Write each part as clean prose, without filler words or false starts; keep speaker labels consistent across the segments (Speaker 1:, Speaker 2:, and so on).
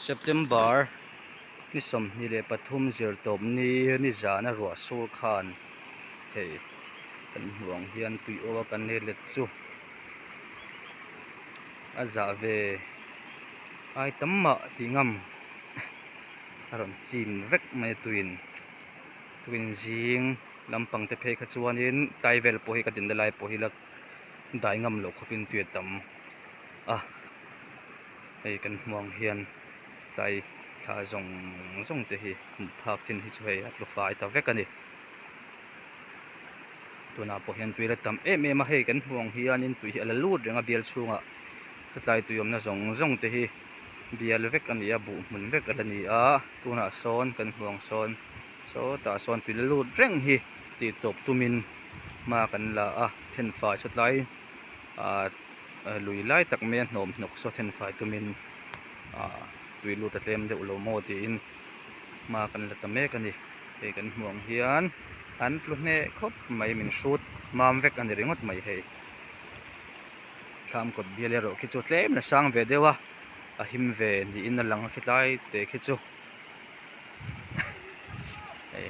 Speaker 1: September ni 23 zirtawp ni ni zana ruah sur khan hei kan hmuh ang hian tui aw a kan let let chu a zah ve ai tam mah tih ngam a rawn chim vek mai a tuiin tuin zing lampang te phei kha chuanin tlai vel pawh hi ka dinna lai pawh hi la dai ngam loh khawpin tui a tam a hei kan hmuh ang hian tlai thla zawng zawng te hi hmuh phak chin hi chu hei a tlu fai ta vek a ni tunah pawh hian tui la tam em em a hei kan hmuh ang hianin tui hi a la lut reng a bial chhungah tlai tui awmna zawng zawng te hi bial vek a ni a buh hmun vek a la ni a tunah sawn kan hmuh ang sawn sawtah sawn tui la lut reng hi tih tawp tumin hma kan la a thenfai saw tlai ah lui lai tak mai a hnawm hnawk saw thenfai tumin ah tui lut a tlem deuh lo maw tiin hma kan la ta mek a ni hei kan hmuh ang hian an tlu hneh khawp mai min hrut mam vek a ni ringawt mai hei. Thlam kawt bial erawh khi chu tlem la sang ve deuh a a him ve niin a lang a khitlai te khi chu hei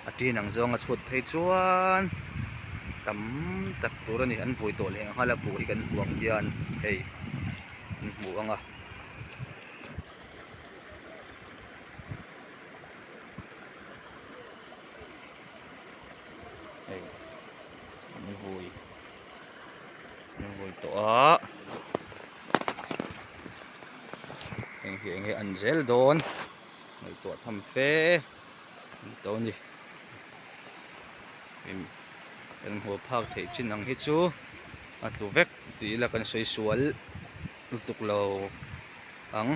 Speaker 1: a tin ang zawng a chhut phei chuan tam tak tur a ni an vui tawh leh nghal a buh hi kan hmuh ang hian hei an hmu ang a. Hei an vui. An vui tawh a heng hi enge an zel dawn ngaihtuah tham fe an to a ni kan hmuh phak theih chin ang hi chu a tlu vek tih ila kan sawi sual lutuk lo ang.